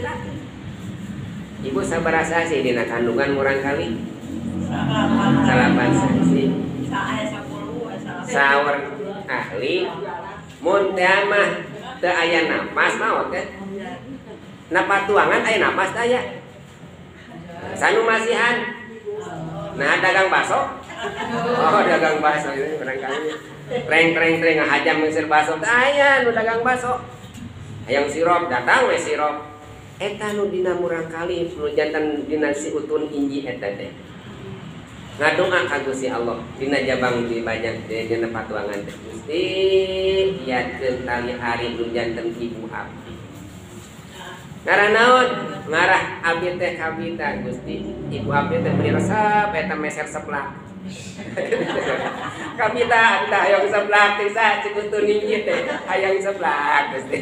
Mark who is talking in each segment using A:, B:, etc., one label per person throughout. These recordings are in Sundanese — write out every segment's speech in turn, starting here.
A: diceritakeun. Ibu sabaraha sasi dina kandungan murang kali? 8 sasi. Saur ahli mun teh mah teu aya napas maot teh. Napatuangan aya napas teh aya. Sanu masihan. Nah dagang bakso. Oh dagang bakso itu barangkali. Treng-treng-treng ngahajam meuseur bakso teh aya nu dagang bakso. Hayang sirup datang we sirup. Eta nu dina murang kali nu jantan dina si utun inji eta teh. Ngadoa ka Gusti Allah dina jabang di banyak dina patuangan teh. Gusti kiatkeun tali ari nu janten ibu abdi. Ngarah naon? Ngarah abdi teh kabita Gusti. Ibu abdi teh beli resep eta meser seplak. Kabita abdi teh hayang seplak teh sa cik utun inji teh hayang seplak Gusti.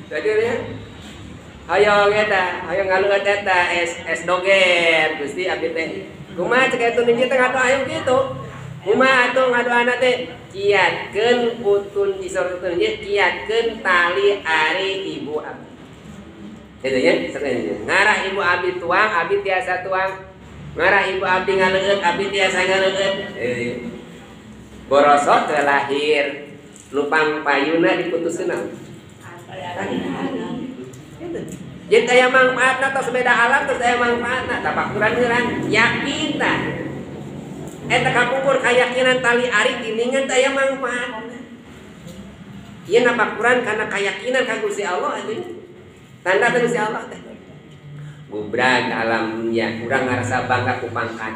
A: Jadi ya hayang eta, hayang ngaleueut eta es doger Gusti abdi teh. Kumaha cek eta ninji teh ngadoa hayang kitu. Kumaha atuh ngadoana teh? Kiatkeun putun isor utun ninji kiatkeun tali ari ibu abdi. Gitu ya, ngarah ibu abdi tuang, abdi tiasa tuang. Ngarah ibu abdi ngaleueut, abdi tiasa ngaleueut. Borosot teh lahir, lupang payuna diputuskeun naon? Jadi aya mangfaatna tos beda alam tos aya mangfaatna tapakuran urang yakin tah. Eta kapungkur kayakinan tali ari giningan teh aya mangfaatna. Ieu napakuran kana kayakinan ka Gusti Allah atuh. Tanda teh Gusti Allah teh. Gubrag alam dunya urang ngarasa bangga ku pangkat.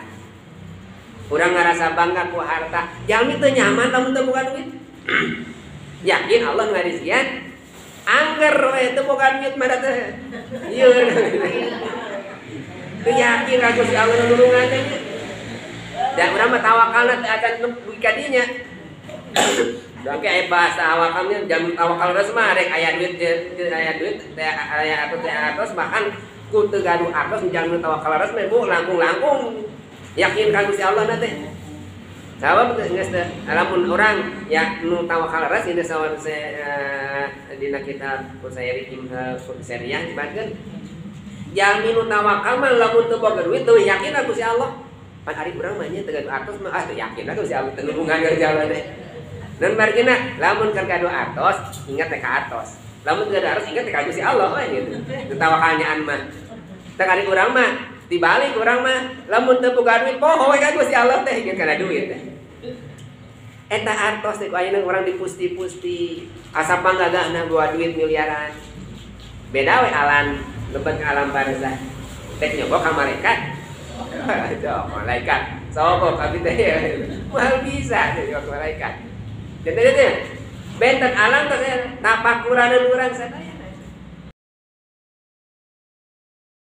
A: Urang ngarasa bangga ku harta. Jalmi teu nyaman lamun teu boga duit. Yakin Allah ngarizkian. Angger we teu boga duit mah teh. Ieu. Teu yakin ka Gusti Allah nulungan teh. Da urang mah tawakalna teu acan dugi ka dinya. Da engke aya bahasa tawakalnya jam tawakal geus mah rek aya duit aya duit teh aya atos teh atos bahkan ku teu gaduh atos jam tawakal geus mah bu langkung-langkung. Yakin ka Gusti Allah na teh. Sabab geus teh lamun urang ya nu tawakal ras ini sawan dina kitab Qusairi Qusairiyah dibatkeun jalmi nu tawakal mah lamun teu boga duit teu yakin ka Gusti Allah. Pan ari urang mah nya teu gaduh artos mah ah teu yakin ka Gusti Allah teu nulungan ka Gusti Allah teh. Dan margina lamun keur gaduh artos ingat teh ka artos. Lamun teu gaduh artos ingat teh ka Gusti Allah we gitu. Teu tawakalnyaan mah. Teh ari urang mah dibalik urang mah lamun teu boga duit poho we ka Gusti Allah teh ingat kana duit teh. Eta artos teh ku ayeuna urang dipusti-pusti asa panggagahna bawa duit miliaran. Beda we alam lebet ka alam barzah. Teh nyoba ka malaikat. Aduh, malaikat. Sobok abdi teh. Moal bisa teh nyoba ka malaikat. Jadi teh benten alam teh tapakuraneun urang sadaya.